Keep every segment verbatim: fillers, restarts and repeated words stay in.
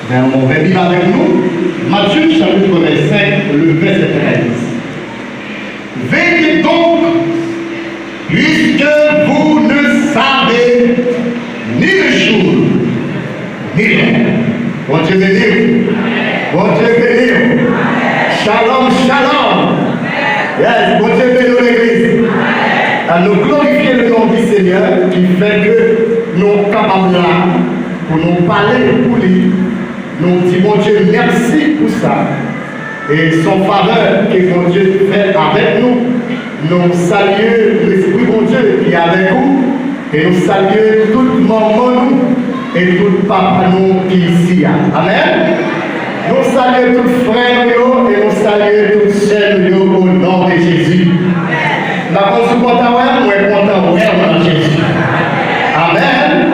Ben, on va lire avec nous Matthieu chapitre vingt-cinq, le verset treize. Veillez donc, puisque vous ne savez ni le jour, ni l'heure. Bondye beni w. Bondye beni w. Shalom, shalom. Yes, Bondye beni w, legliz. Ann nou glorifye le non di Senyè ki fè ke nou kapab la pou nou pale pou li. Nou di Bondye mèsi pou sa. E se yon favè ke Bondye fè avèk nou. Nou salye Lespri Bondye ki avèk ou. E nou salye tout manman nou e tout papa nou ki isi a. Amèn. Nou salye tout frè nou yo e nou salye tout sè nou yo o non de Jezi. M pa konn si w kontan wè m, mwen kontan wè w nan Jezi. Amèn.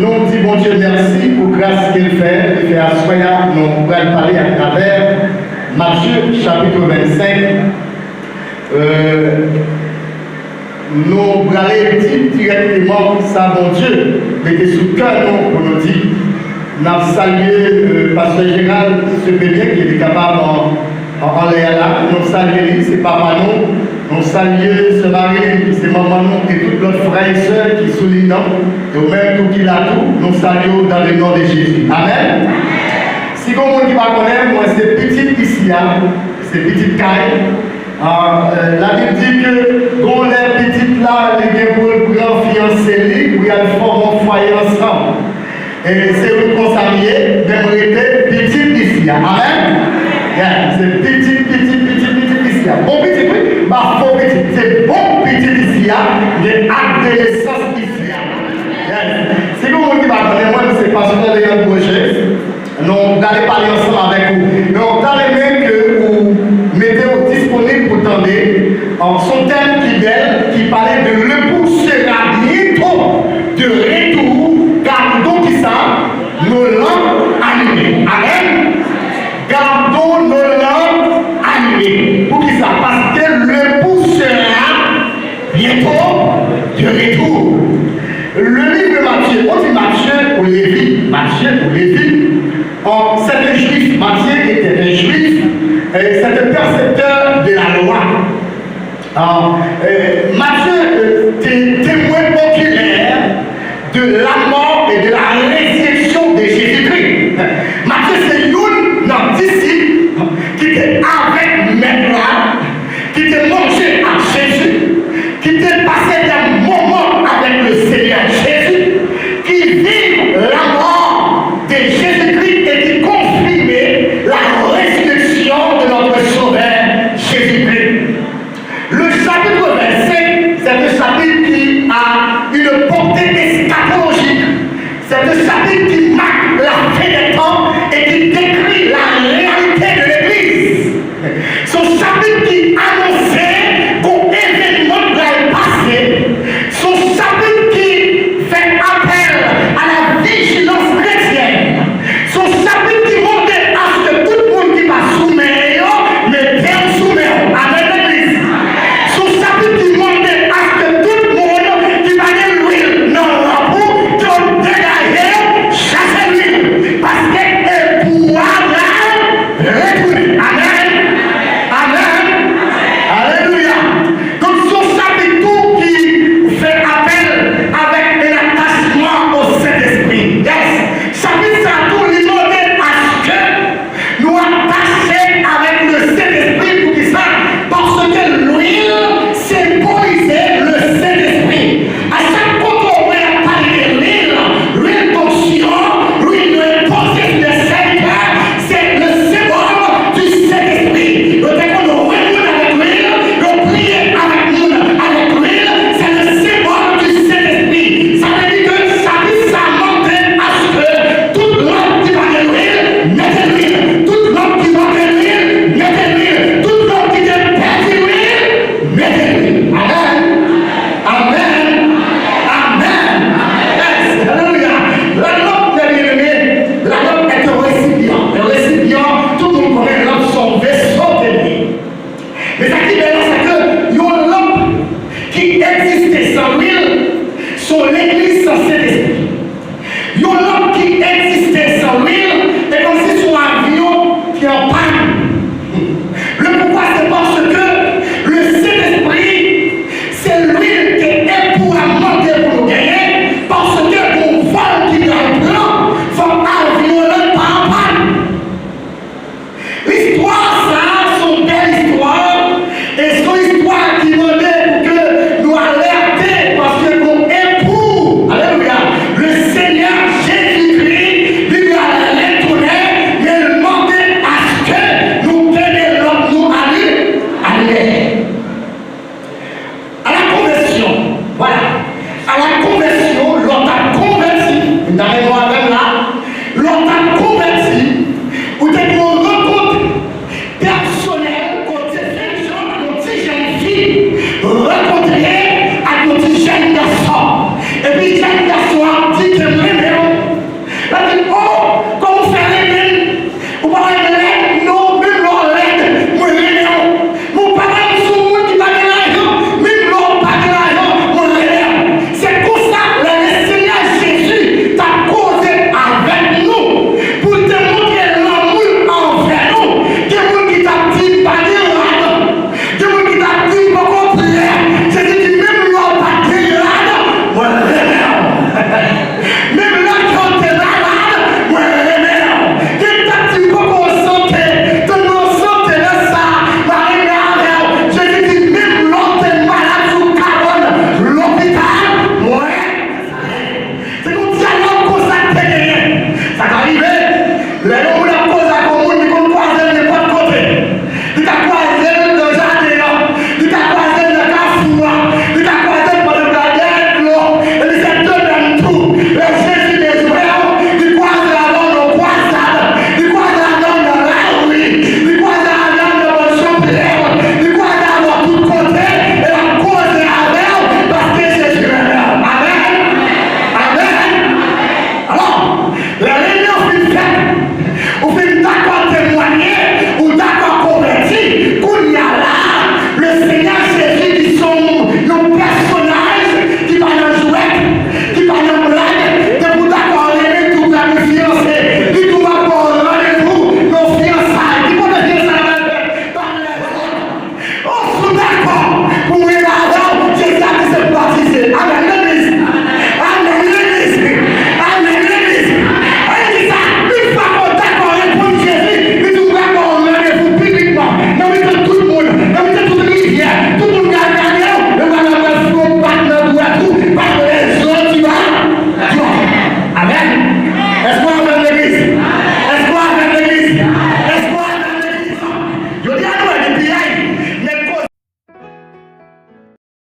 Nou di Bondye mèsi pou gras ke l fè, li fè aswè a, nou pral pale atravè Matye chapit vennsenk. Euh, nou prale di dirèkteman sa Bondye mete sou kè nou pou nou di. N ap salye, euh, pastè Gérald Sepelien, ki li kapab an, an, anlè a la. Nou salye li, se papa nou. Nou salye sè Marie, ki se manman nou, e tout lòt frè e sè ki sou liy nan. E ou menm tou ki la tou, nou salye w dans le nom de Jésus. Amèn. Si gon moun ki pa konnen, mwen se pitit isi a, se pitit kay. Ah, euh, Labib di ke gon lè pitit la, li gen pou l pran fiyanse li, pou y al fòme yon fwaye ansanm. E se pou konsa m ye, men m rete pitit isi a. Amèn? Yeah, se pitit, pitit, pitit, pitit isi a. Bon pitit, wi. M pa fo pitit. Se bon pitit isi a. M gen ak de nesans isi a. Yes. Si gen yon moun ki pa konnen mwen, se pastè Leandre Roger. Nou prale pale ansanm avèk ou. Men w ta renmen ke ou mete w disponib pou tande, euh, se yon tèm ki bèl, ki pale de le pou sera bientôt de retour, gardons kisa? Nos lampes allumées. Amèn. Gardons nos lampes allumées. Poukisa? Paske le pou sera bientôt de retour. Le livre de Matthieu, on dit Matthieu ou Lévi, Matthieu ou Lévi, euh, c'est un juif, Matthieu était un juif, euh, c'est un percepteur de la loi. Euh, euh, Matthieu, euh, était témoin oculaire de la mort et de la résurrection de Jésus-Christ. Matthieu se youn nan disip ki te avèk Mèt la, ki te manje ak Jezi, ki te pase de moman avèk le Senyè Jezi, ki viv lanmò de Jezikri e ki konfime la rezireksyon de notre Sauveur Jésus-Christ. Le chapitre vingt-cinq, c'est un chapitre qui a une portée eschatologique. C'est un chapitre qui marque la fin des temps et qui décrit la